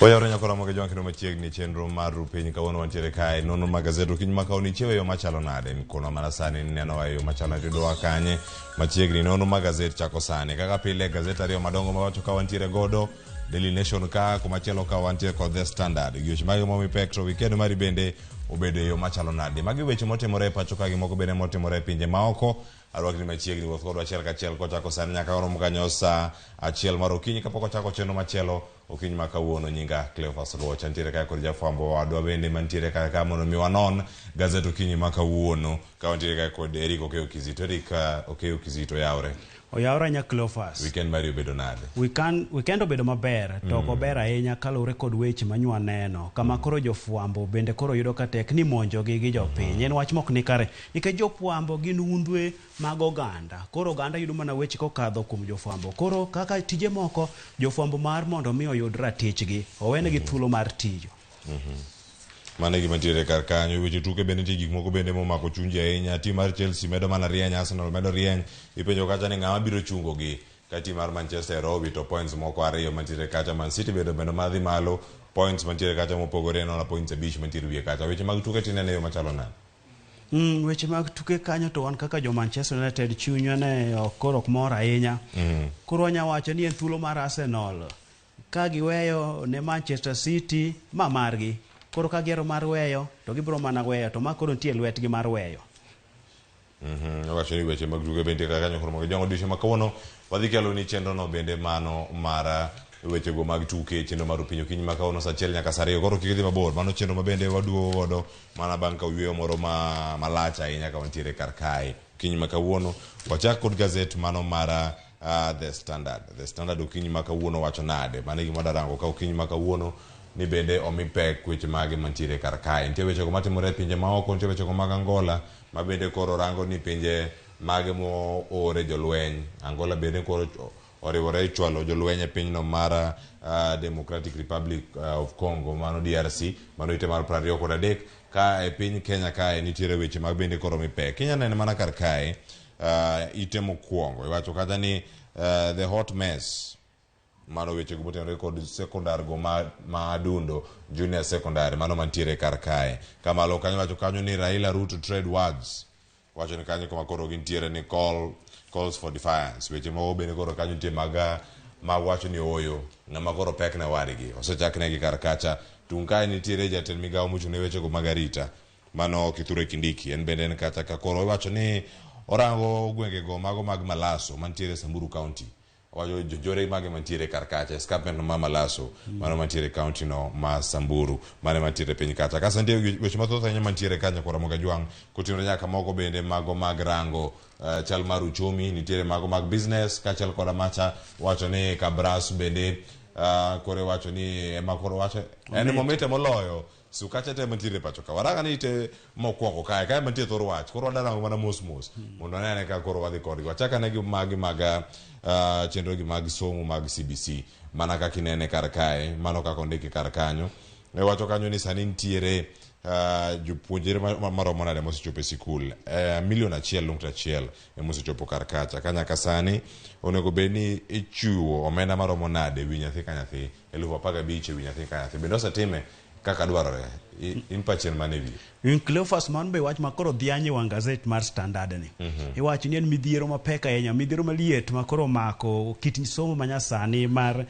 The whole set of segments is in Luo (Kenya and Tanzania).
Oyawre nyakora moge jwang' kendo machiegni chenro mar ru piny kawuono wantiere kae nonro mag gazet okinyi ma kawuono ichiewo e yo machalo nade mkono mana sani nenowa e yo machalo nade yudowa kanye machiegni nonro mag gazet chako sani kaka pile gazet ariyo madongo mawacho ka wantiere godo Daily Nation ka kumachielo ka wantiere kod The Standard gi weche mage momi pek to weekend mari bende obedo e yo machalo nade magi weche motimore e pacho ka gi moko bende motimore e pinje maoko arwakni machiegni wuoth kodwa achiel kachiel kochako sani nyaka warom kanyo saa achiel mar okinyi kapok ochako chenro machielo okinyi ma kawuono nyinga Cleophas Luoch antiere kae kod jafwambo wadwa bende mantiere kar ka mondo mi wanon gazet okinyi ma kawuono ka wantiere kae kod Eric Okeyo Kizito Eric Okeyo Kizito yawre Oyawre ahinya Cleophas. weekend mari obedo nade Weekend obedo maber to ok ober ahinya kaluwore kod weche manywa neno kama koro jofwambo bende koro yudo ka tek ni monjogi gi jopiny. En wach mok ni kare nikech jofwambo gin undhwe mag oganda. Koro oganda yudo mana weche kokadho kuom jofwambo. Koro kaka tije moko jofwambo mar mondo mi oyud ratichgi owenegi thuolo mar tiyo. Mano e gima nitiere kar kanyo. Weche tuke bende nitie gik moko bende momako chuny ji ahinya. Tim mar Chelsea medo mana rieny, Arsenal medo rieny. Ipenjo kacha ni ng'ama biro chungo gi ka tim mar Manchester owito points moko ariyo mantiere kacha. Man City bende omedo mana dhi malo points mantiere kacha mopogore en mana points abich mantiere wiye kacha. Weche mag tuke tineno e yo machalo nade? Weche mag tuke kanyo to wan kaka jo Manchester United chunywa ne ok koro ok mor ahinya. Koro wanya wacho ni en thuolo mar Arsenal ka giweyo ne Manchester City ma margi. Koro ka giero mar weyo to gibiro mana weyo to ma koro nitie e lwetgi mar weyo. Owacho ni weche mag tuke bende kaka kanyo koro mondo jong odiochieng' ma kawuono wadhi kelo ni chenro no bende mano mar wechego mag tuke chenro mar opinyi okinyi ma kawuono saa achiel nyaka saa ariyo koro kik idhi mabor mano chenro ma bende waduogo godo mana bang' ka yweyo moro ma malach ahinya ka wantiere kar kae okinyi ma kawuono wachak kod gazet mano mar The Standard. The Standard okinyi ma kawuono wacho nade? Mano e gima wadwa rango ka okinyi ma kawuono ni bende omi pek weche mage mantiere kar kae. Nitie wechego matimore e pinje maoko, nitie wechego mag Angola ma bende koro rango ni pinje mage moore jolweny. Angola bende koro oriwore e chwalo jolweny e pinyno mar Democratic Republic of Congo, mano DRC, mano ite mar 23 ka e piny Kenya kae nitiere weche mag bende koro omi pek. Inya nene mana kar kae ite mokwongo iwacho kata ni the hot mess mano weche go motenore kod sekondar go ma, ma Adundo Junior Secondary mano mantiere kar kae kamalo kanyo wacho kanyo ni Raila Ruto trade words wacho ni kanyo kama koro gintiere ni calls for defiance weche moko bende koro kanyo nitie mag mag wacho ni ooyo ng'ama koro pek ne wadgi osechak negi kar kacha tung' kae nitiere jatend migawo mochung' ne wechego mag arita mano Kithure Kindiki en bende en kacha ka koro iwacho ni orango gwengego mago mag Malaso mantiere Samburu County owacho jonjore mage mantiere kar kacha escarpment ma Malaso mano mantiere county no ma Samburu mane mantiere piny kacha kasa nitie weche mathoth ahinya mantiere ka nyakwara Moga Jwang' koting'ore nyaka moko bende mago mag rango chal mar uchumi nitiere mago mag business kaachiel koda macha wacho ni Kabras bende koro iwacho ni ema koro wacho en momite moloyo Sukache te mantiere pacho ka. Waranga ni ite mokwongo kae, kae mantie thor wach. Koro wadwa mana mos mos mondo wanene ka koro wadhi kodgi. Wachak ane gi magi mag chenro gi mag somo mag CBC mana kaka inene kar kae, mano kaka ondiki kar kanyo. Iwacho kanyo ni sani nitiere jopuonjre maromo nade mosechopo e sikul milion 1.1 emosechopo kar kacha. Ka nyaka sani onego bed ni ichiwo omenda maromo nade e wi nyathi ka nyathi 15,000 e wi nyathi ka nyathi. Bende osetime kaka dwarore? In pachi en mane e wiye? Cleophas mano be wach ma koro dhiany e wang' gazet mar Standard ni. Iwacho ni en midhiero mapek ahinya, midhiero maliet ma koro omako kit somo manyasani mar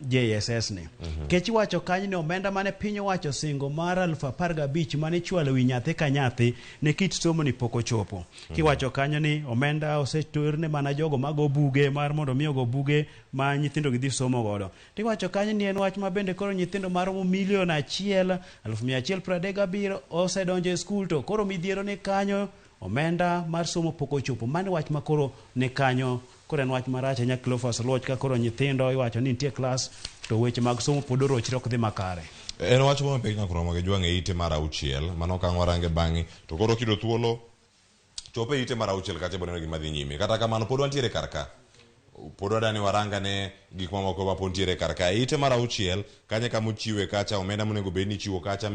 JSS ni. Kech iwacho kanyo ni omenda mane piny owacho singo mar 15,000 mane ichwalo wi nyathi ka nyathi ne kit somo ni pok ochopo. Kiwacho kanyo ni omenda oseterne mana jogo mago buge mar mondo mi ogo buge ma nyithindo gidhi somo godo. Tiwacho kanyo ni en wach ma bende koro nyithindo maromo 1,137,000 osedonjo e skul to koro midhiero ni kanyo omenda mar somo pok ochopo. Mano wach ma koro ni kanyo koro en wach marach ahinya Cleophas Oluoch ka koro nyithindo iwacho ni nitie klas to weche mag somo pod orochre ok dhi makare. En wach moro mapek nyaka romo gi jwang' e ite mar auchiel mano ka ang' warange bang'e to koro kiyudo thuolo chop e ite mar auchiel kacha ibiro neno gima dhi nyime. Kata kamano pod wantiere kar ka. Pod wadani warangane gik mamoko ma pod ntiere kar ka. E ite mar auchiel kanyo e kama ochiwe kacha omenda monego bed ni ichiwo kacha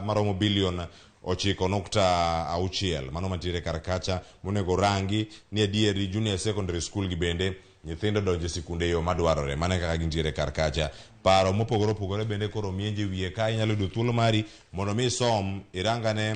maromo bilion 9.6 mano mantiere kar kacha monego rangi ni adieri junior secondary school gi bende Nyithindo donjo e sikunde e yo madwarore. Mano e kaka gintiere kar kacha. Paro mopogore opogore bende koro mienje wiye ka inyalo yudo thuolo mari mondo mi isom irangane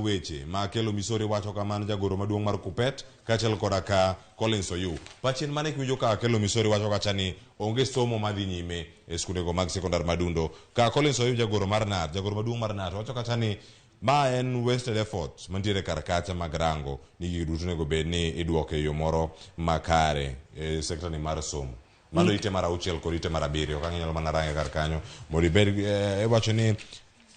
weche ma Kelo Misori wacho kamano jagoro maduong' mar Kupet kaachiel koda ka Collins Oyu. Pachien mane kiwinjo ka Kelo Misori wacho kacha ni onge somo madhi nyime e skundego mag sekondar Madundo. Ka Collins Oyu jagoro mar KNUT, jagoro maduong' mar KNUT wacho kacha ni ma en wasted efforts mantiere kar kacha mag rango ni gigo duto onego bed ni iduoko e yo moro makare e sekta ni mar somo. Mano ite mar auchiel kod ite mar abiriyo kaka inyalo mana range kar kanyo mondo ibed iwacho ni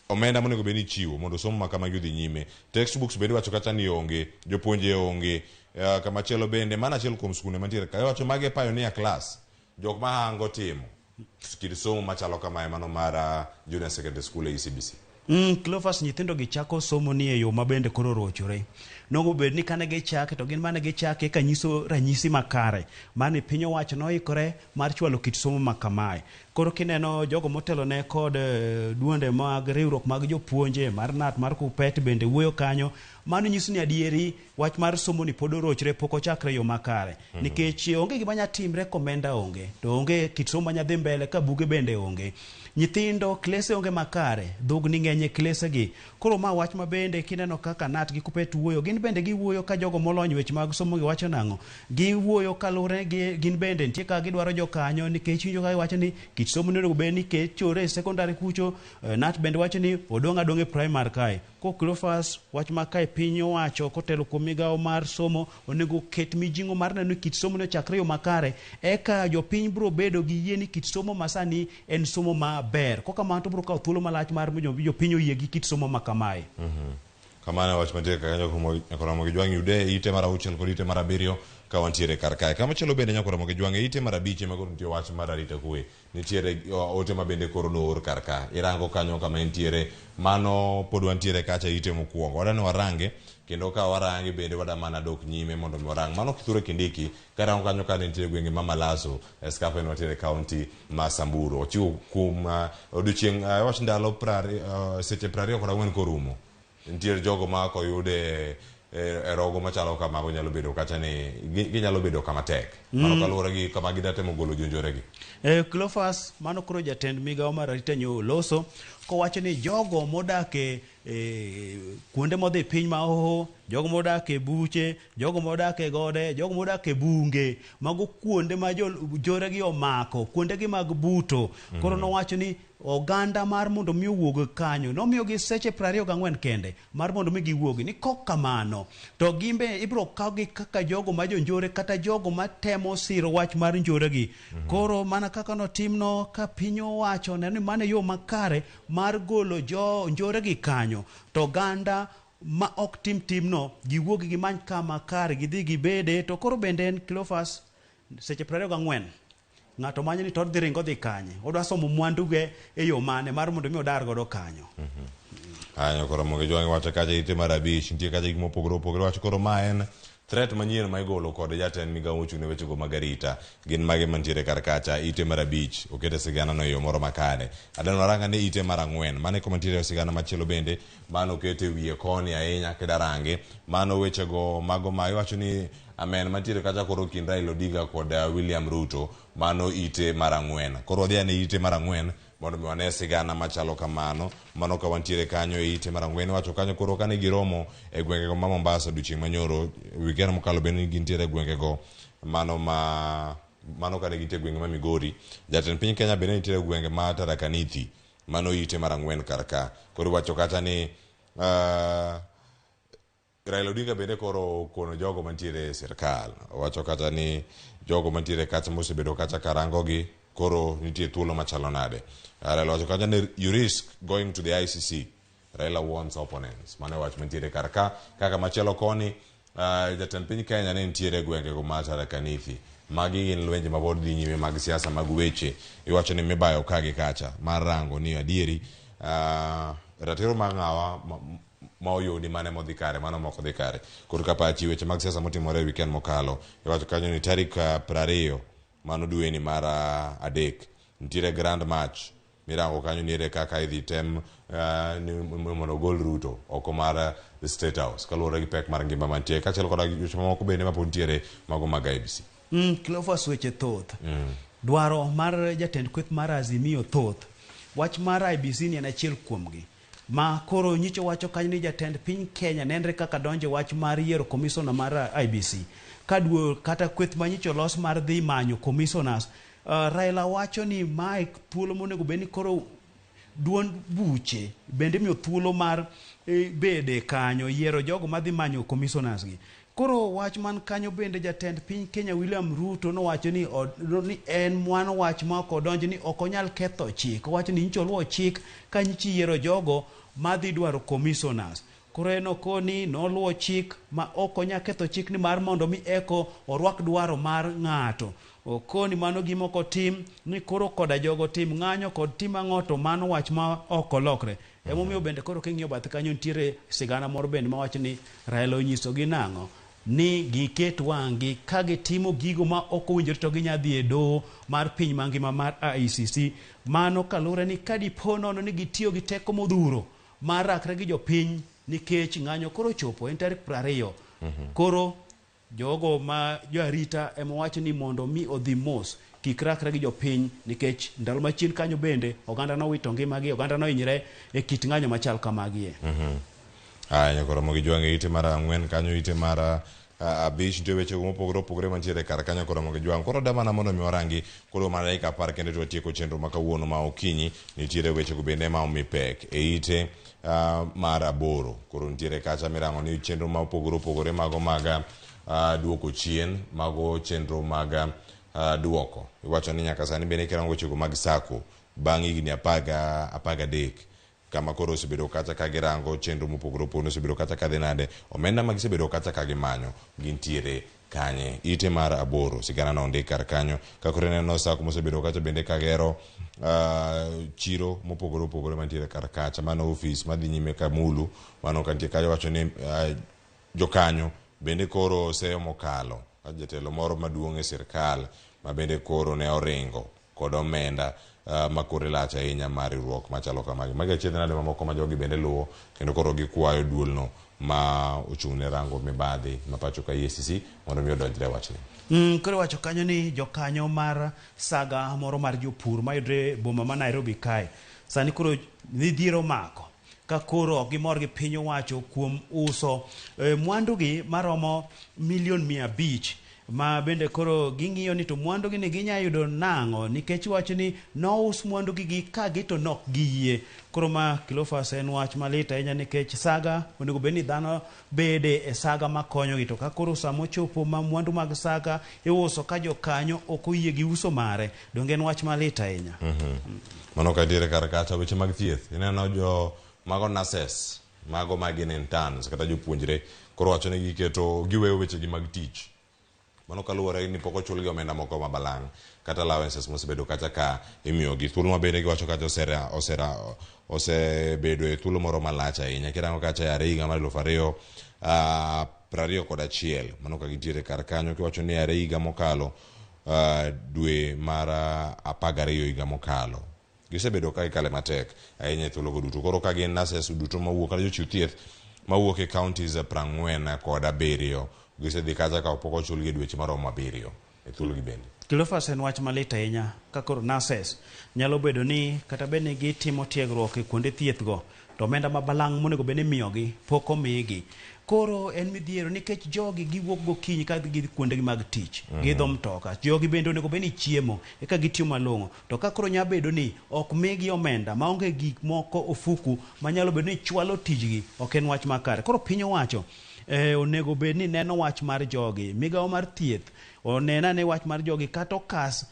omenda monego bed ni ichiwo mondo somo ma kamagi odhi nyime. Textbooks bende iwacho kata ni onge, jopuonje onge. Kamachielo bende mano achiel kuom skunde mantiere ka iwacho magi e pioneer class jok ma hango timo kit somo machalo kamae mano mar junior secondary school e ECBC. Cleophas nyithindo gi chako somo ni e yo ma bende koro rochore. Nogo bed ni kane gichake to gin mane gichake ka nyiso ranyisi makare mane piny owacho noikore mar chwalo kit somo ma kamae. Koro kineno jogo motelo ne kod duonde mag riwruok mag jopuonje mar KNUT mar Kupet bende wuoyo kanyo, mano nyiso ni adieri wach mar somo ni pod orochre pok ochakre e yo makare. Nikech onge gima nya timre komenda onge, to onge kit somo manya dhi mbele ka buge bende onge. Nyithindo klese onge makare, dhugni ng'eny e klese gi. Koro ma wach ma bende kineno kaka KNUT gi Kupet wuoyo, gin bende giwuoyo ka jogo molony weche mag somo gi wacho nang'o? Giwuoyo kaluwore gi gin bende nitie kaka gidwaro jokanyo nikech winjo ka giwacho ni kit somo ni onego bed ni chore e sekondari kucho, KNUT bende wacho ni odong' adong' e primary kae. Ko Cleophas wach ma kae piny owacho kotelo kuom migawo mar somo onego ket mijing'o mar neno ni kit somo ni ochakre yo makare eka jopiny biro bedo gi yie ni kit somo masani en somo maber. Kokamano to biro kawo thuolo malach mar mondo jopiny oyie gi kit somo ma kamae. Kamano wach mantiere kanyo Nyakwar Jwang' yude ite mar auchiel kod ite mar abiriyo ka wantiere kar kae. Kamachielo bende Nyakwar Jwang' e ite mar abich ema koro nitie wach mar arita kwe. Nitiere ote ma bende koro noor kar ka. Irango kanyo kama entiere mano pod wantiere kacha ite mokwongo. Wadwa ni warange kendo ka warange bende wada mana dok nyime mondo mi warang. Mano Kithure Kindiki karango kanyo ka nitiere gwenge ma Malaso Escarpment mantiere county ma Samburu. Ochiwo kuom odiochieng' wach ndalo seche 24 korumo. Nitiere jogo ma koyude e rogo machalo kamago nyalo bedo kacha ni ginyalo bedo kama tek. Mano kaluwore gi kama gida temo golo jonjore gi. Cleophas mano koro jatend migawo mar arita nyo loso kowacho ni jogo modak e kuonde modhi piny ma hoho, jogo modak e buche, jogo modak e gode, jogo modak e bunge, mago kuonde ma joregi omako, kuonde gi mag buto. Koro nowacho ni oganda mar mondo mi owuog kanyo nomiyogi seche 24 kende mar mondo mi giwuogi ni kok kamano to gimbe ibiro kawgi kaka jogo ma jonjore kata jogo matemo siro wach mar njoregi. Koro mana kaka notimno ka piny owacho neno ni mano e yo makare mar golo jo njoregi kanyo to oganda ma ok tim timno giwuog gimany kama kare gidhi gibede. To koro bende en Cleophas seche 24 ng'ato manyo ni to odhi ringo dhi kanye, odwa somo mwanduge e yo mane mar mondo mi odar godo kanyo. Kanyo koro Ramogi Jwang' wacho kacha ite mar abich nitie kacha gik mopogore opogore wacho koro ma en threat manyien ma igolo kod jatend migawo mochung' ne wechego mag arita gin mage mantiere kar kacha ite mar abich okete sigana no e yo moro makare. Adeno waranga ne ite mar ang'wen mano e kuma nitiere sigana machielo bende mano okete wiye koni ahinya kidarange mano wechego mago ma iwacho ni amen mantiere kacha koro kind Raila Odinga kod William Ruto mano ite mar ang'wen. Koro wadhi ane ite mar ang'wen mondo mi wane sigana machalo kamano. Mano ka wantiere kanyo e ite mar ang'wen iwacho kanyo koro kane giromo e gwengego ma Mombasa odiochieng' manyoro weekend mokalo bende gintiere e gwengego mano ma mano kane gintie e gwenge ma Migori. Jatend piny Kenya bende nitiere e gwenge ma Tharaka Nithi mano ite mar ang'wen kar ka. Koro iwacho kacha ni Raila Odinga bende koro okono jogo mantiere e sirkal. Owacho kata ni jogo mantiere kacha mosebedo kacha karangogi koro nitie thuolo machalo nade. Raila owacho kacha ni you risk going to the ICC. Raila warns opponents. Mano e wach mantiere kar ka. Kaka machielo koni jatend piny Kenya ne nitiere e gwengego mar Tharaka Nithi. Magi gin lwenje ma pod dhi nyime mag siasa mag weche. Iwacho ni mibayo ka gi kacha mar rango ni adieri ratiro mar ng'awa ma oyudi mane modhi kare mano mok odhi kare. Koro ka pachi weche mag siasa motimore e weekend mokalo iwacho kanyo ni tarik 20 mano dweni mar adek nitiere Grand March mirango kanyo ni ere kaka idhi tem mondo ogol Ruto oko mar State House kaluwore gi pek mar ngima mantie kaachiel koda weche mamoko bende mapod nitiere mago mag IEBC. Cleophas weche thoth. Dwaro mar jatend kweth mar Azimio thoth. Wach mar IEBC ni en achiel kuomgi. Ma koro nyicho wacho kanyo ni jatend piny Kenya nenre kaka donjo e wach mar yiero commissioner mar IEBC. Ka duol kata kweth manyicho los mar dhi manyo commissioners, Raila wacho ni mae thuolo monego bed ni koro duond buche bende imiyo thuolo mar bede kanyo yiero jogo madhi manyo commissioners gi. Koro wach man kanyo bende jatend piny Kenya William Ruto nowacho ni, ni en mano wach ma ok odonjo ni ok onyal ketho chik. Owacho ni nyicho oluwo chik ka nyichi yiero jogo madhi dwaro commissioners. Koro en okoni noluwo chik ma ok onyal ketho chik ni mar mondo mi eko orwak dwaro mar ng'ato. Okoni mano gima ok otim ni koro koda jogo tim ng'anyo kod tim ang'o to mano wach ma ok olokre. Emomiyo bende koro king'iyo bathe kanyo nitiere sigana moro bende mawacho ni Raila onyisogi nang'o ni giket wang'gi ka gitimo gigo ma ok owinjore to ginya dhi e doho mar piny mangima mar ICC. Mano kaluwore ni ka dipo nono ni gitiyo gi teko modhuro mar rakre gi jopiny nikech ng'anyo koro ochopo en tarik 20. Koro jogo ma joarita ema wacho ni mondo mi odhi mos kik rakre gi jopiny nikech ndalo machien kanyo bende oganda nowito ngimagi, oganda nohinyre e kit ng'anyo machal kamagie. Aya nyakoro mogi jwang'e ite mar ang'wen kanyo ite mar abich nitie weche mopogore opogore mantiere kar kanyo koro mogi jwang'. Koro da mana mondo mi warangi koro mana dakika 10 kende to watieko chenro ma kawuono ma okinyi. Nitiere weche go bende ma omi pek e ite mar 8. Koro nitiere kacha mirango ni chenro ma opogore opogore mago mag duoko chien, mago chenro mag duoko. Iwacho ni nyaka sani bende kirango wechego mag sako bang' higni 13 kama koro osebedo kacha ka girango chenro mopogore opogore osebedo kacha ka dhi nade, omenda ma gisebedo kacha ka gimanyo gintiere kanye. Ite mar 8 sigana no ondik kar kanyo. Ka koro ineno sako mosebedo kacha bende kagero chiro mopogore opogore mantiere kar kacha, mano ofis madhi nyime Kamulu, mano kantie kanyo wacho ni jokanyo bende koro oseomo kalo jatelo moro maduong' e sirkal ma bende koro ne oringo kod omenda ma kore lach ahinya mar riwruok machalo kamagi. Magi achiedh nade mamoko ma jogi bende luwo kendo koro gikwayo duolno ma ochung' ne rango mibadhi ma pacho ka EACC mondo mi odonjre e wachni. Koro iwacho kanyo ni jokanyo mar saga moro mar jopur mayudre e boma ma Nairobi kae sani koro midhiero omako ka koro ok gimor gi piny owacho kuom uso mwandugi maromo milion 500 ma bende koro ging'iyo ni to mwandugi ni ginya yudo nang'o nikech iwacho ni nous mwandugi gi ka gi to nok giyie. Koro ma Cleophas en wach malit ahinya nikech saga onego bed ni dhano bede e saga makonyogi to ka koro sama ochopo ma mwandu mag saga iuso ka jokanyo ok oyie gi uso mare, donge en wach malit ahinya. Mano ka diere kar kacha weche mag thieth ineno jo mago nurses mago ma gin interns kata jopuonjre koro wacho ni giketo giweyo wechegi mag tich. Mano kaluwore ni pok ochulgi omenda moko ma balang' kata allowances mosebedo kacha ka imiyogi. Thuolo ma bende giwacho kacha osebedo e thuolo moro malach ahinya. Kirango kacha yare higa mar 2021 mano ka gintiere kar kanyo kiwacho ni yare higa mokalo dwe mar 12 higa mokalo. Gisebedo ka gikale matek ahinya e thuologo duto. Koro ka gin nurses duto mawuok kata jochiw thieth mawuok e counties 47 gisedhi kacha ka pok ochulgi e dweche maromo 7 e thuologi bende. Cleophas en wach malit ahinya ka koro nurses nyalo bedo ni kata bed ni gitimo tiegruok e kuonde thieth go to omenda ma balang' monego bed ni imiyogi pok omigi. Koro en midhiero nikech jogi giwuok gokinyi ka gidhi kuondegi mag tich, giidho mtoka. Jogi bende onego bed ni chiemo eka gitiyo malong'o. To ka koro nyalo bedo ni ok migi omenda maonge gik moko ofuku manyalo bedo ni chwalo tijgi, ok en wach makare. Koro piny owacho onego bed ni neno wach mar jogi. Migawo mar thieth onen ane wach mar jogi kata okas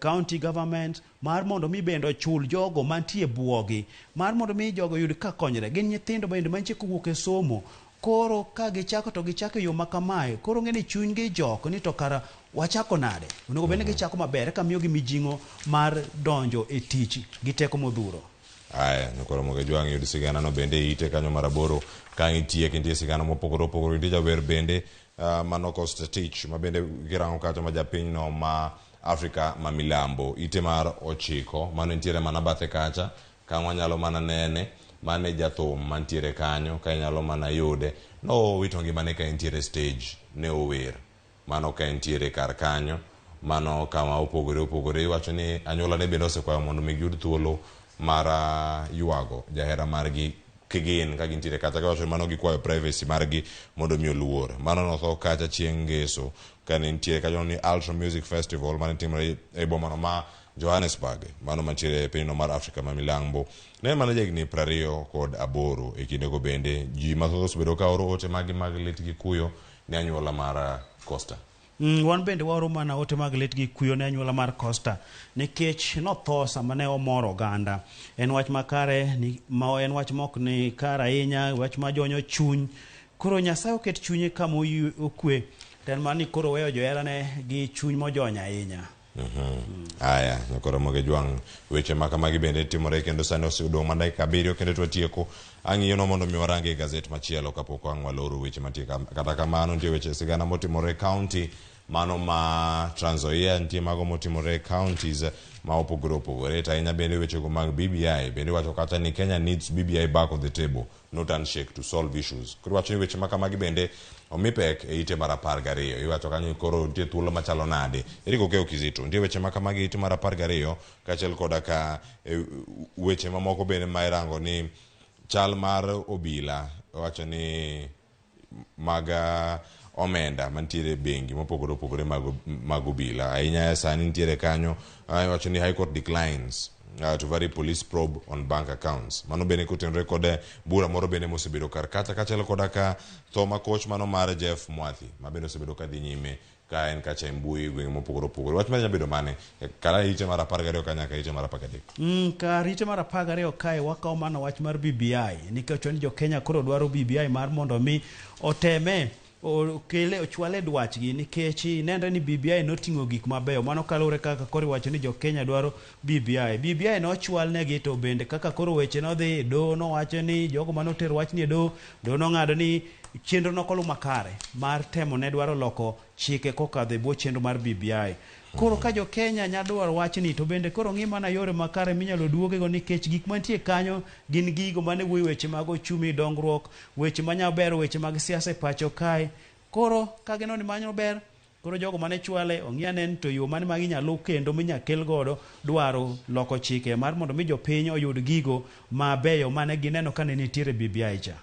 county government mar mondo mi bende ochul jogo mantie buogi mar mondo mi jogo oyud ka konyre. Gin nyithindo bende mantie kowuok e somo. Koro ka gichako to gichako e yo ma kamae, koro ng'e ni chunygi jok ni to kara wachako nade. Onego bed ni gichako maber eka miyogi mijing'o mar donjo e tich gi teko modhuro. Aya, nyakoro moge jwang' yud sigana no bende ite kanyo mar 8 ka itiek nitie sigana mopogore opogore. Nitie jawer bende mano Costa Titch ma bende girango kacha ma japiny no ma Afrika ma milambo. Ite mar 9 mano nitiere mana bathe kacha ka wanyalo mana nene mane jathum mantiere kanyo ka inyalo mana yude no owito ngimane ka entiere stage ne ower. Mano ka entiere kar kanyo, mano kama opogore opogore. Iwacho ni anyuola ne bende osekwayo mondo mi giyud thuolo mar ywago jahera margi kigin ka gintiere kacha. Giwacho ni mano gikwayo privacy margi mondo mi oluor. Mano notho kacha chieng' ngeso kane nitiere kanyo ni Ultra Music Festival mane timore e bomano ma Johannesburg, mano mantiere e pinyno mar Afrika ma milambo. Ne en mana jahigni 28 e kindego bende ji mathoth osebedo ka oro ote maggi mag lit gi kuyo ne anyuola mar Costa. Wan bende waoro mana ote mag lit gi kuyo ne anyuola mar Costa nikech notho sama ne omoro oganda. En wach makare, ni, ma en wach mok ni kare ahinya, wach ma jonyo chuny. Koro Nyasaye oket chunye kama okwe, to en mana ni koro weyo joherane gi chuny mojony ahinya. Aya, nyakoro moge jwang' weche ma kamagi bende timore kendo sani osedong' mana dakika 7 kendo twatieko. Ang'iyo no mondo mi warange e gazet machielo kapok ang' waloro weche mantie kata kamano nitie weche sigana motimore e county mano ma Trans Nzoia, nitie mago motimore e counties ma opogore opogore, to ahinya bende wechego mag BBI bende wacho kata ni Kenya needs BBI back on the table, not handshake to solve issues. Koro iwacho ni weche ma kamagi bende omi pek e ite mar 12. Iwacho kanyo ni koro nitie thuolo machalo nade. Eric Okeyo Kizito, nitie weche ma kamagi e ite mar 12 kaachiel koda ka weche mamoko bende ma irango ni chal mar obila iwacho ni mag omenda mantiere e bengi mopogore opogore mag obila. Ahinya sani nitiere kanyo iwacho ni High Court declines to vary police probe on bank accounts. Mano bende kotenore kod bura moro bende mosebedo kar kacha kaachiel koda ka tho ma koch mano mar Jeff Mwathi ma bende osebedo ka dhi nyime ka en kacha e mbui gwenge mopogore opogore. Wach mar bedo mane? Kara ite mar 12 ka nyaka ite mar 13. Kar ite mar 12 kae wakawo mana wach mar BBI nikech wan jo Kenya koro dwaro BBI mar mondo mi oteme okele ochwale dwachgi nikech nenre ni BBI noting'o gik mabeyo. Mano kaluwore kaka koro iwacho ni jo Kenya dwaro BBI. BBI nochwal negi to bende kaka koro weche nodhi doho nowacho ni jogo manotero wachni e doho, doho nong'ado ni chenro nokoluw makare mar temo ne dwaro loko chike kokadho e bwo chenro mar BBI. Koro ka jo Kenya nya dwaro wachni to bende koro ng'i mana yore makare minyalo duogego nikech gik mantie kanyo gin gigo mane wuoyo weche mag ochumi, dongruok, weche manya bero weche mag siasa e pacho kae. Koro ka gineno ni mano ber, koro jogo mane chwale ong'i ane ni to yo mane ma ginyalo luw kendo minya kel godo dwaro loko chike mar mondo mi jopiny oyud gigo mabeyo mane gineno kane nitiere BBI cha.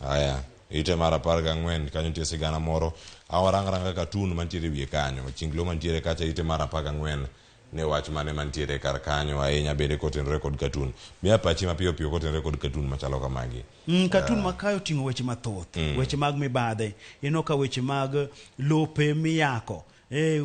Aya, ite mar 14 kanyo nitie sigana moro. Awarang ranga katun mantiere wiye kanyo. Chinglo mantiere kacha ite mar 14 ne wach mane mantiere kar kanyo ahinya bende kotenore kod katun. Miya pachi mapiyo piyo kotenore kod katun machalo kamagi. Katun makayo oting'o weche mathoth, weche mag mibadhi, ineno ka weche mag lope miyako,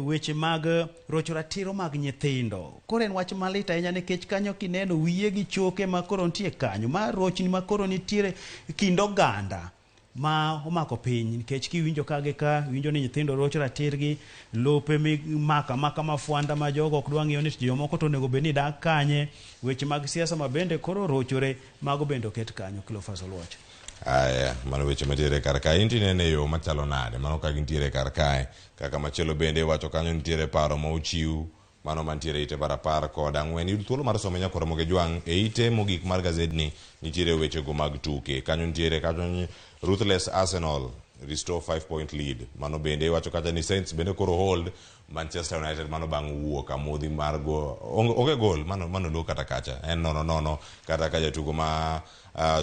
weche mag rocho ratiro mag nyithindo. Koro en wach malit ahinya nikech kanyo kineno wiye gi choke ma koro nitie kanyo, ma rochni ma koro nitiere kind oganda ma omako piny nikech kiwinjo ka gi ka winjo ni nyithindo rocho ratirgi, lope mimako amaka mafwanda ma jogo ok dwa ng'iyo ni jomoko to onego bed ni dak kanye, weche mag siasa ma bende koro rochore, mago bende oket kanyo. Cleophas Oluoch. Aya, mano weche mantiere kar kae. In tinene yo machalo nade? Mano ka gintiere kar kae. Kaka machielo bende iwacho kanyo nitiere paro ma ochiw mano mantiere ite mar 14. Yud thuolo mar some nyakoro Ramogi Jwang' e ite mogik mar gazedni nitiere wechego mag tuke. Kanyo nitiere kanyo Ruthless Arsenal restore 5 point lead. Mano bende iwacho kacha ni Saints bende koro hold Manchester United mano bang' wuok amodhi mar go onge gol mano mano luo kata kacha en nono nono kata ka jatugo ma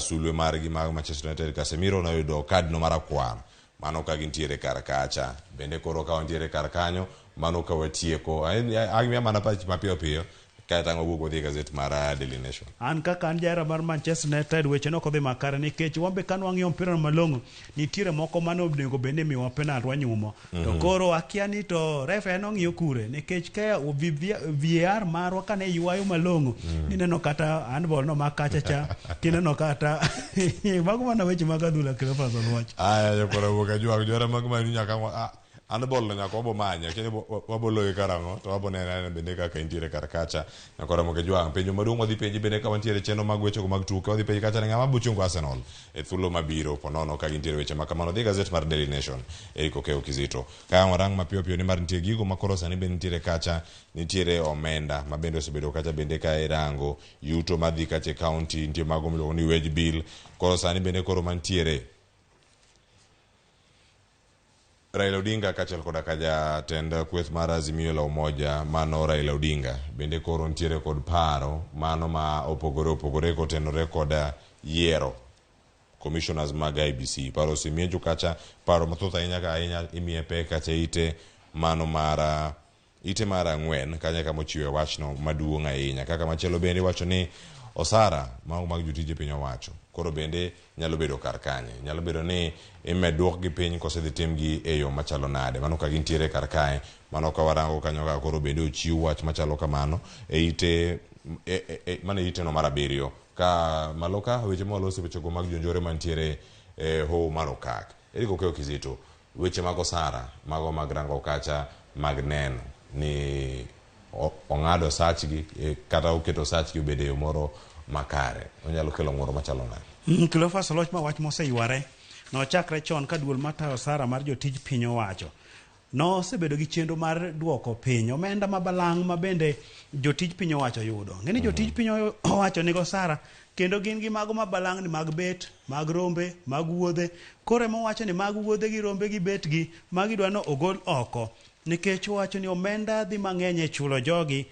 sulwe margi mag Manchester United Casemiro noyudo kad no marakwar mano ka gintiere kar kacha bende koro ka wantiere kar kanyo mano ka watieko amiya mana pach mapiyo piyo kaeto ang' wawuog wadhi e gazet mar Daily Nation. An kaka an jahera mar Manchester United weche nok odhi makare nikech wan be kane wang'iyo mpira no malong'o nitiere moko mane onego bed ni imiyowa penalty wanyumo to koro akia ni to refa en ong'iyo kure nikech ka VAR marwa kane ywayo malong'o nineno kata handball no mak kacha cha kineno kata mago mana weche mag adhula Cleophas Oluoch. Aya jokoro wuok ajwang' johera mag Man U nyaka handball no nyaka wabo manye akia ni wabo loye karang'o to wabo nene anena bende kaka intiere kar kacha nyaka Ramogi Ajwang'. Penjo maduong' wadhi penji bende ka wantiere chenro mag wechego mag tuke wadhi penji kacha ni ng'ama bo chungo Arsenal e thuolo mabiro ponono ka gintiere weche ma kamano. Dhi e gazet mar Daily Nation Eric Okeyo Kizito. Ka ang' warang mapiyo piyo nimar nitie gigo ma koro sani bende nitiere kacha nitiere omenda ma bende osebedo kacha bende ka irango yuto madhi kacha e county nitie mago miluongo ni wage bill koro sani bende koro mantiere Raila Odinga kaachiel koda ka jatend kweth mar Azimio la Umoja mano Raila Odinga bende koro nitiere kod paro mano ma opogore opogore kotenore kod yiero commissioners mag IEBC. Paro osemiyo kacha paro mathoth ahinya ka ahinya imiye pek kacha ite mano mar ite mar 4 kanyo kama ochiwe wachno maduong' ahinya. Kaka machielo bende iwacho ni osara mago mag jotije piny owacho koro bende nyalo bedo kar kanye, nyalo bedo ni imed duokgi piny kose dhi timgi e yo machalo nade. Mano ka gintiere kar kae, mano ka warango kanyo ka koro bende ochiw wach machalo kamano e ite mano e ite no mar 7 ka malo ka weche mwaloso wechego mag jonjore mantiere e hoho mar Okak. Eric Okeyo Kizito, weche mag osara mago mag rango kacha mag neno ni ong'ado sachgi kata oketo sachgi obedo e yo moro makare, onyalo kelo ng'uro machalo nade? Cleophas Oluoch, ma wach moseyware nochakre chon ka duol matayo osara mar jotij piny owacho nosebedo gi chenro mar duoko piny omenda ma balang' ma bende jotij piny owacho yudo. Ng'e ni jotij piny owacho nigo osara kendo gin gi mago ma balang' ni mag bet, mag rombe, mag wuodhe. Koro ema owacho ni mag wuodhe gi rombe gi bet gi magi dwa ni ogol oko nikech owacho ni omenda dhi mang'eny e chulo jogi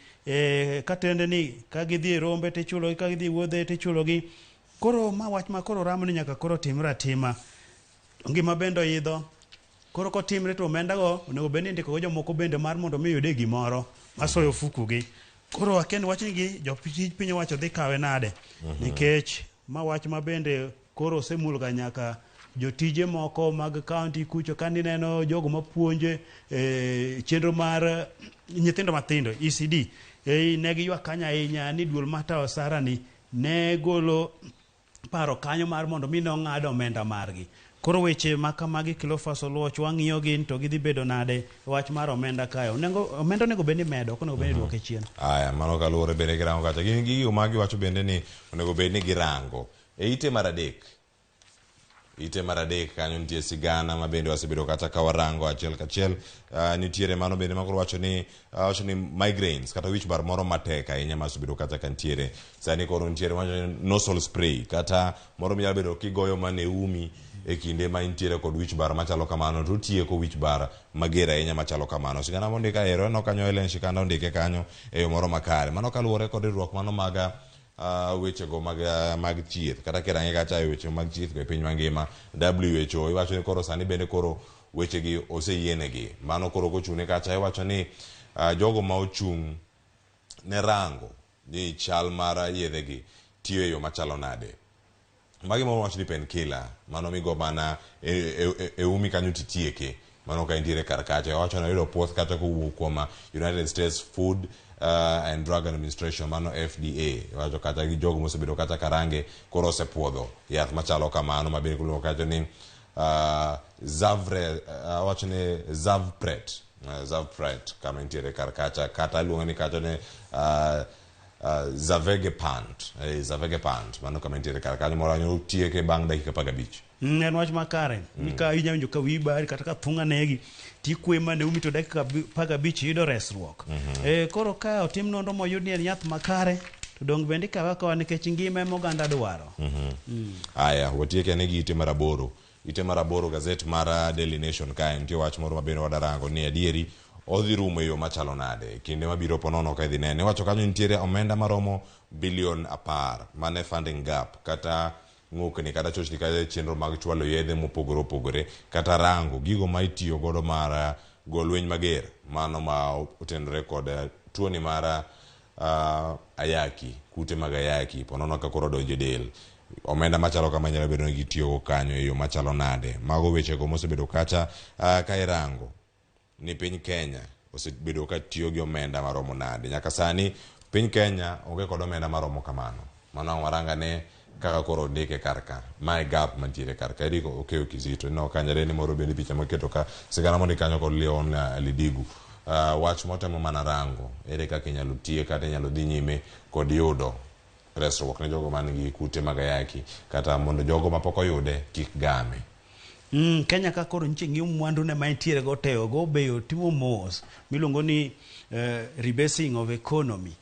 katende ni ka gidhi e rombe tichulogi, ka gidhi e wuodhe tichulogi. Koro ma wach ma koro ramo ni nyaka koro timre atima. Ngima bende oidho. Koro kotimre to omenda go onego bed ni indiko go jomoko bende mar mondo mi oyude gimoro masoyo ofuku gi. Koro akia ni wachni gi jotij piny owacho dhi kawe nade. Nikech ma wach ma bende koro osemul ga nyaka jotije moko mag county kucho ka nineno jogo mapuonje chenro mar nyithindo mathindo ECD ne giywak kanyo ahinya ni duol matayo osara ni ne golo paro kanyo mar mondo mi nong'ad omenda margi. Koro weche ma kamagi Cleophas Oluoch wang'iyo gin to gidhi bedo nade wach mar omenda kae. Omenda onego bed ni medo, ok onego bed ni duoke chien. Aya, mano kaluwore bende girango kacha. Gin gigo ma giwacho bende ni onego bed ni girango. E ite mar 3. Ite mar 3 kanyo nitie sigana ma bende wasebedo kata ka warango achiel kachiel. Nitiere mano bende ma koro wacho ni migraines kata wich bar moro matek ahinya ma osebedo kata ka nitiere. Sani koro nitiere wacho ni nasal spray kata moro minyalo bedo kigoyo mana e umi e kinde ma intiere kod wich bar machalo kamano to otieko wich bar mager ahinya machalo kamano. Sigana mondik ahero aneno kanyo Helen Shikanda ondike kanyo e yo moro makare. Mano kaluwore kod riwruok mano mag wechego mag thieth kata kirange kacha e weche mag thieth e piny mangima WHO iwacho ni koro sani bende koro wechegi oseyienegi. Mano koro kochung'ne kacha iwacho ni jogo ma ochung' ne rango ni chal mar yedhegi tiyo e yo machalo nade. Magi moro wacho ni painkiller mano migo mana e umi kanyo titieke. Mano ka intiere kar kacha wacho ni oyudo puoth kacha kowuok kuom United States Food and Drug Administration mano FDA wacho kata gi jogo mosebedo kata karange koro osepuodho yath machalo kamano ma bende iluongo kacha ni Zavre wacho ni Zavpret Zavpret kama intiere kar kacha kata iluongo ni kacha ni Zavegepant Zavegepant mano kama intiere kar kanyo moro anyalo tieke bang' dakika 15. En wach makare. Ka inyalo winjo ka wiyi bari kata ka thung'a negi tikwe mane umi to dakika 15 iyudo resruok. Koro ka otim nonro moyud ni en yath makare to dong bende ikawe akawa nikech ngima ema oganda dwaro. Aya, watieke ane gi ite mar 8. Ite mar 8 gazet mar Daily Nation kae nitie wach moro mabende wadarango ni adieri odhi rumo e yo machalo nade kinde mabiro ponono ka idhi nene. Iwacho kanyo nitiere omenda maromo bilion 10 mane funding gap kata ng'ukni kata chochni kata chenro mag chwalo yedhe mopogore opogore kata rango gigo ma itiyo godo mar go lweny mager mano ma otenore kod tuoni mar ayaki, kute mag ayaki ponono ka koro donjo e del. Omenda machalo kama nyalo bedo ni gitiyogo kanyo e yo machalo nade. Mago wechego mosebedo kacha ka irango ni piny Kenya osebedo ka tiyo gi omenda maromo nade. Nyaka sani piny Kenya onge kod omenda maromo kamano. Mano ang' waranga ne kaka koro ondike kar ka. Mae gap mantiere kar ka. Eric Okeyo Kizito. Ineno ka nyareni moro bende picha moketo ka sigana mondik kanyo kod Leon Lidigu. Wach motemo mana rango ere kaka inyalo tiye kata inyalo dhi nyime kod yudo resruok ne jogo man gi kute mag ayaki kata mondo jogo mapok oyude kik game. Kenya ka koro nyiche ng'iyo mwandu ne ma entiere go te ogo beyo timo mos miluongo ni rebasing of economy.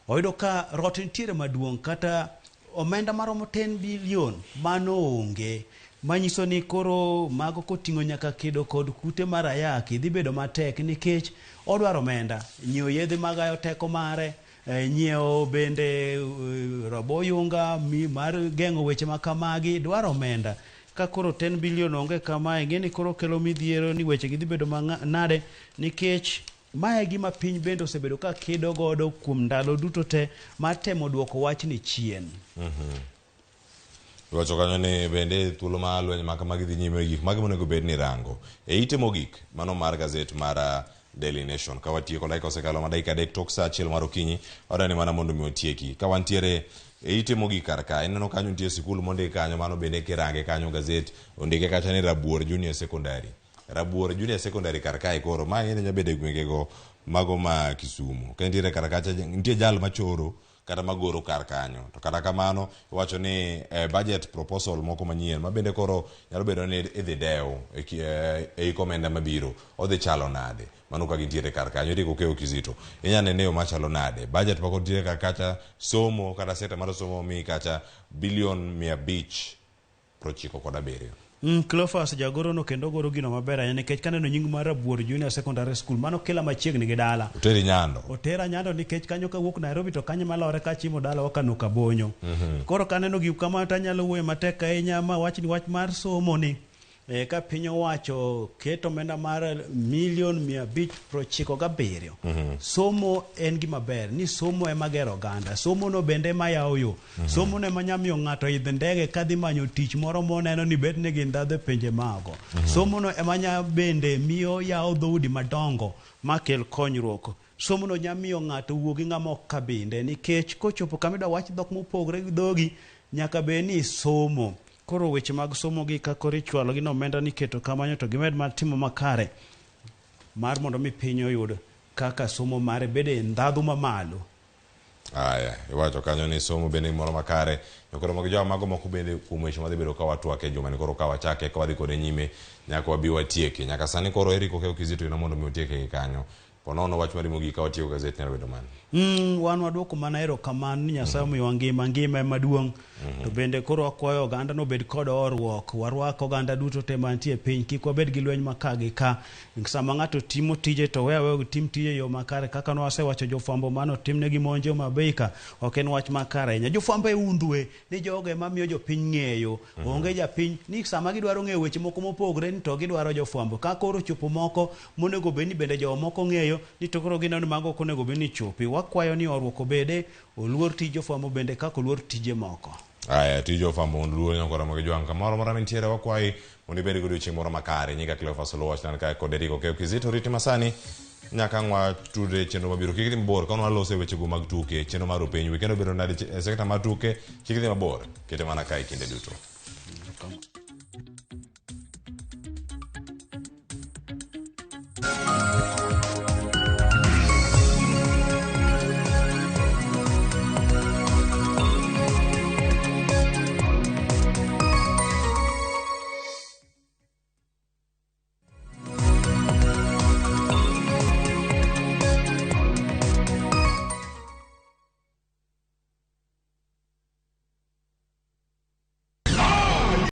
Oyudo ka rot nitiere maduong' kata omenda maromo 10 billion mano onge. Manyiso ni koro mago koting'o nyaka kedo kod kute mar ayaki dhi bedo matek nikech odwaro omenda nyiewo yedhe magayo teko mare, nyiewo bende rabo oyunga mar geng'o weche ma kamagi dwaro omenda. Ka koro 10 billion onge kamae, ing'e ni koro kelo midhiero ni weche gi dhi bedo nade nikech mae gima piny bende osebedo ka kedo godo kuom ndalo duto te mar temo duoko wachni chien. Iwacho kanyo ni bende thuolo ma lweny ma kamagi dhi nyime gik mage monego bed ni rango. E ite mogik mano mar gazet mar Daily Nation. Ka watieko dakika osekalo ma dakika 3 tok saa 1 mar okinyi, wadwani mana mondo mi watieki. Ka wantiere e ite mogik kar ka, ineno kanyo nitie sikul mondik kanyo, mano bende kirange kanyo gazet ondike kacha ni Rabuor Junior Secondary. Rabuor Junior Secondary kar kae koro, ma ing'e ni nyalo bedo e gwengego mago ma Kisumu. Ka nitiere kar kacha, nitie jal machoro kata magoro kar kanyo. To kata kamano, iwacho ni budget proposal moko manyien ma bende koro nyalo bedo ni idhi dew e hik omenda mabiro, odhi chalo nade? Mano ka gintiere kar kanyo, Eric Okeyo Kizito. Inyalo nene yo machalo nade? Budget moko nitiere kar kacha, somo kata sekta mar somo mi kacha bilion 597. Cleophas jagoro no kendo goro gino maber ahinya nikech kaneno nying mar Rabuor Junior Secondary School mano kela machiegni gi dala. Oteri Nyando. Otera Nyando nikech kanyo kawuok Nairobi to kanyo malore kachimo dala wakano Kabonyo. Koro kaneno gik kamano to anyalo wuoyo matek ahinya ma wach ni wach mar somo ni ka piny owacho keto omenda mar milion 597. Somo en gima ber ni somo ema gero oganda, somo no bende ema yawo yo. Somo no ema nyalo miyo ng'ato idh ndege kadhi manyo tich moro moneno ni bet nigi ndhadhu e pinje maoko. Somo no ema nya bende miyo yawo dhoudi madongo makel konyruok. Somo no nya miyo ng'ato wuo gi ng'ama ok kabinde nikech kochopo kama idwa wach dhok mopogore gi dhogi nyaka bed ni isomo. Koro weche mag somo gi ka koro ichwalo gi omenda niketo kamano to gimed mar timo makare mar mondo mi piny oyud kaka somo mare bede ndhadhu mamalo. Aya, iwacho kanyo ni somo bende gimoro makare. Nyokoro mag jowa mago moko bende kuom weche madhi bedo ka watwake e juma ni koro ka wachake ka wadhi kode nyime nyaka wabi watieke. Nyaka sani koro Eric Okeyo Kizito ina mondo mi otieke gi kanyo. Ponono wach mari mogik ka watieko gazet nyalo bedo mane? Wan waduoko mana erokamano ni Nyasaye omiyowa ngima, ngima ema duong'. To bende koro wakwayo oganda no obed kod horuok, warwak oganda duto te mantie e piny, kik wabed gi lweny ma ka gi ka. Sama ng'ato timo tije to we aweya otim tije e yo makare kaka nwasewacho jofwambo mano timnegi monj Homa Bay ka ok en wach makare ahinya. Jofwambo e undhwe ni jogo ema miyo jopiny ng'eyo. Onge japiny ni sama gidwaro ng'eyo weche moko mopogre ni to gidwaro jofwambo. Ka koro chopo moko monego bed ni bende jomoko ng'eyo ni to koro gineno ni mago ok onego bed ni chopi. Wakwayo ni horuok obede, oluor tij jofwambo bende kaka oluor tije moko. Aya, tij jofwambo mondo oluor nyakora mag jwang' kamoro amora mintiere wakwayi mondo ibed gi odiochieng' moro makare. Nyinga Cleophas Oluoch nan kae kod Eric Okeyo Kizito riti masani nyaka ang' watudre chenro mabiro. Kik idhi mabor ka waloso e wechego mag tuke, chenro mar openj. Wikend obedo nade e sekta mar tuke? Kik idhi mabor, kete mana kae kinde duto.